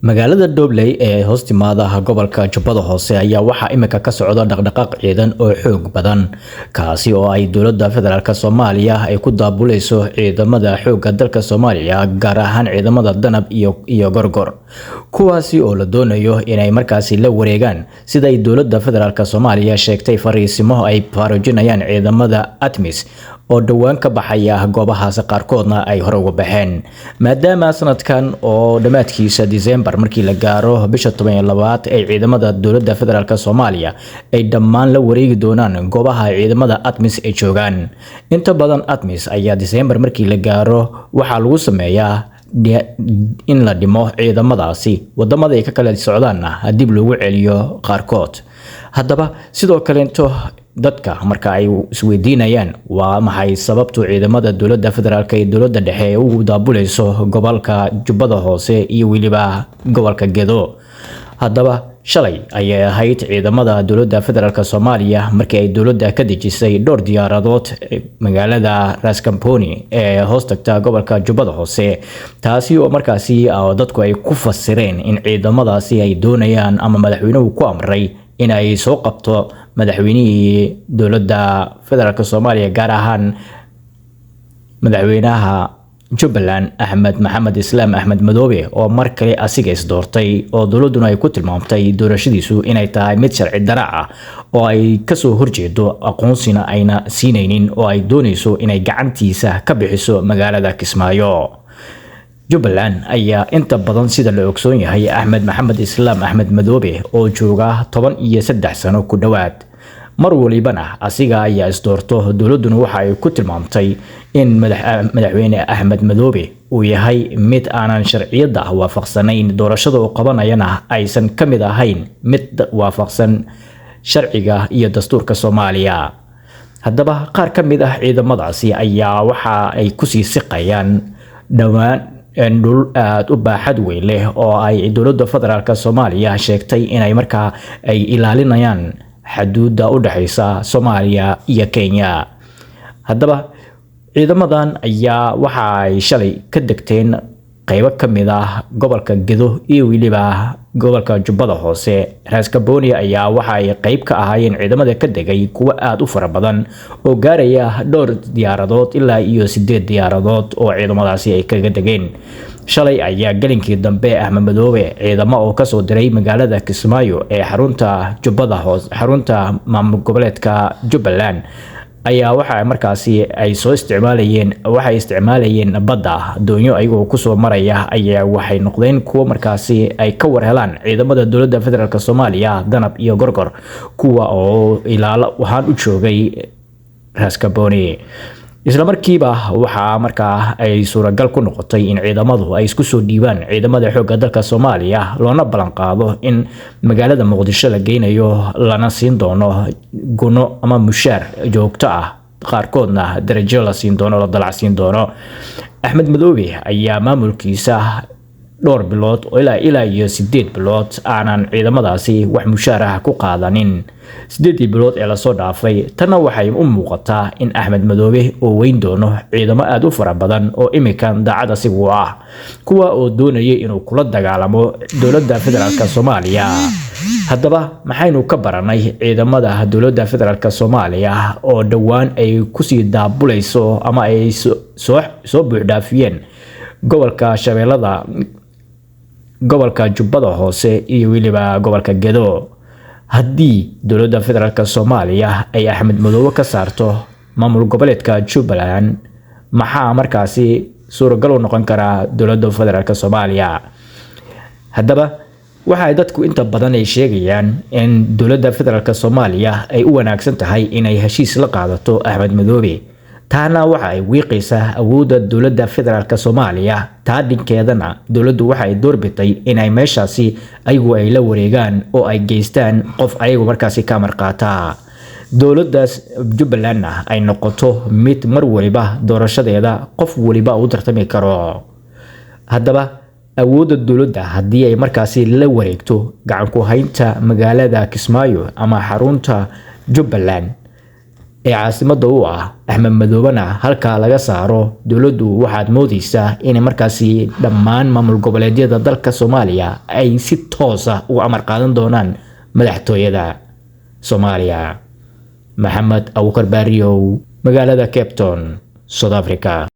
Magaalada Dhobley ee hoos timaada gobolka Jubbada Hoose ayaa waxaa imika ka socda dhaqdhaqaaq ciidan oo xoog badan, kaasi oo ay dowladda federaalk Soomaaliya ay ku daabuleyso ciidamada xoogga dalka Soomaaliya, gaar ahaan ciidamada Danab iyo Gorgor, kuwaasi oo la doonayo inay markaasi la wareegaan, sida ay dowladda federaalk Soomaaliya sheegtay, fariisimo ay faarujinayaan ciidamada ATMIS oo dhowaan ka baxaya goobahaas, qaarkoodna ay hore uga baxeen, maadaama sanadkan oo dhammaadkiisa December markii la gaaro bisha 12aad ay ciidamada dowladda federaalk Soomaaliya ay dhammaan la wareegi doonaan goobaha ciidamada ATMIS ay joogaan. Inta badan ATMIS ayaa December markii la gaaro waxaa lagu sameeyaa in la dhimo ciidamadaasi, wadamada ay ka kala socdaanna dib loogu celiyo qaarkood. Haddaba sidoo kaleento dadka marka ay isweydiinayaan waa maxay sababtu ciidamada dowladda federaalk iyo dowladda dhexe ee ugu daabuleyso gobolka Jubbada Hoose iyo weliba gobolka Gedo. Haddaba shalay ayay ahayd ciidamada dowladda federaalk Soomaaliya markii ay dowladda ka dejisay dhowr diyaaradood magaalada Raskamboni ee hoos tagta gobolka Jubbada Hoose, taasi oo markaasi dadku ay ku fasireen in ciidamadaasi ay doonayaan ama madaxweynuhu ku amray in ay soo qabto madaxweynihii dowladda federaalk Soomaaliya, gaar ahaan madaxweynaha Jubbaland Axmed Maxamed Islaam Axmed Madoobe, oo mar kale asiga isdoortay oo dowladduna ay ku tilmaamtay doorashadiisu inay tahay mid sharci dara ah oo ay kasoo horjeedo, aqoonsina ayna siinaynin, oo ay doonayso inay gacantiisa ka bixiso magaalada Kismaayo. Jubbaland ayaa inta badan, sida la ogsoon yahay, Axmed Maxamed Islaam Axmed Madoobe oo jooga 13 sano ku dhowaad, mar walibana asiga ayaa isdoorto. Dowladduna waxa ay ku tilmaamtay in madaxweyne Axmed Madoobe uu yahay mid aanan sharciyadda waafaqsanayn, doorashada uu qabanayana aysan ka mid ahayn mid waafaqsan sharciga iyo dastuurka Soomaaliya. Haddaba qaar ka mid ah ciidamadaasi ayaa waxa ay kusii siqayaan dhowaan dhul aada u baaxad weyn leh oo ay dowladda federaalk Soomaaliya sheegtay inay markaa ay ilaalinayaan xaduudda u dhexeysa Soomaaliya iyo Kenya. Haddaba ciidamadan ayaa waxa ay shalay ka degteen qeybo ka mid ah gobolka Gedo iyo weliba gobolka Jubbada Hoose. Raaskaboni ayaa waxa ay qeyb ka ahaayeen ciidamada ka degay, kuwo aada u fara badan oo gaaraya dhowr diyaaradood, ilaa iyo 8 diyaaradood oo ciidamadaasi ay kaga degeen. Shalay ayaa gelinkii dambe Axmed Madoobe ciidamo oo kasoo diray magaalada Kismaayo ee xarunta Jubbada Hoose, xarunta maamul goboleedka Jubbaland, ayaa waxa markaasi ay soo isticmaalayeen, waxay isticmaalayeen badda, doonyo ayagoo kusoo maraya ayaa waxay noqdeen kuwo markaasi ay ka war helaan ciidamada dowladda federaalk Soomaaliya, Danab iyo Gorgor, kuwa oo ilaalo waxaan u joogay Raskaboni. Isla markiiba waxaa markaa ay suuragal ku noqotay in ciidamadu ay isku soo dhiibaan ciidamada xoogga dalka Soomaaliya, loona ballan qaado in magaalada Muqdisho la geynayo, lana siin doono guno ama mushaar joogto ah, qaarkoodna darajo la siin doono, la dalacsiin doono. Axmed Madoobe ayaa maamulkiisa dhowr bilood oo ilaa iyo 8 bilood aanan ciidamadaasi wax mushaar ah ku qaadanin, 8dii bilood ee lasoo dhaafay. Tanna waxay u muuqataa in Axmed Madoobe uu weyn doono ciidamo aada u fara badan oo imikan daacad asigu ah, kuwa oo doonayay inuu kula dagaalamo dowladda federaalk Soomaaliya. Haddaba maxaynu ka baranay ciidamada dowladda federaalk Soomaaliya oo dhowaan ay kusii daabuleyso ama ay soo buuxdhaafiyeen gobolka Shabeellada, gobolka Jubbada Hoose iyo weliba gobolka Gedo? Haddii dowladda federaalk Soomaaliya ay Axmed Madoobe ka saarto maamul goboleedka Jubbaland, maxaa markaasi suuragal u noqon karaa dowladda federaalk Soomaaliya? Haddaba waxa dadku inta badan ay sheegayaan in dowladda federaalk Soomaaliya ay u wanaagsan tahay inay heshiis la qaadato Axmed Madoobe, taana waxa ay wiiqaysaa awoodda dowladda federaalk Soomaaliya. Taa dhinkeedana dowladdu waxa ay doorbitay inay meeshaasi ayagu ay la wareegaan oo ay geystaan qof ayagu markaasi ka marqaataa, dowladdaas Jubbalandna ay noqoto mid mar waliba doorashadeeda qof waliba u tartami karo. Haddaba awoodda dowladda haddii ay markaasi la wareegto gacan ku haynta magaalada Kismaayo ama xarunta Jubbaland, ee caasimadda u ah, Axmed Madoobena halkaa laga saaro, dowladdu waxaad moodeysaa inay markaasi dhammaan maamul goboleedyada dalka Soomaaliya ay si toos ah uga amar qaadan doonaan madaxtooyada Soomaaliya. Maxamed Abuukar Baariyow, magaalada Cape Town, South Africa.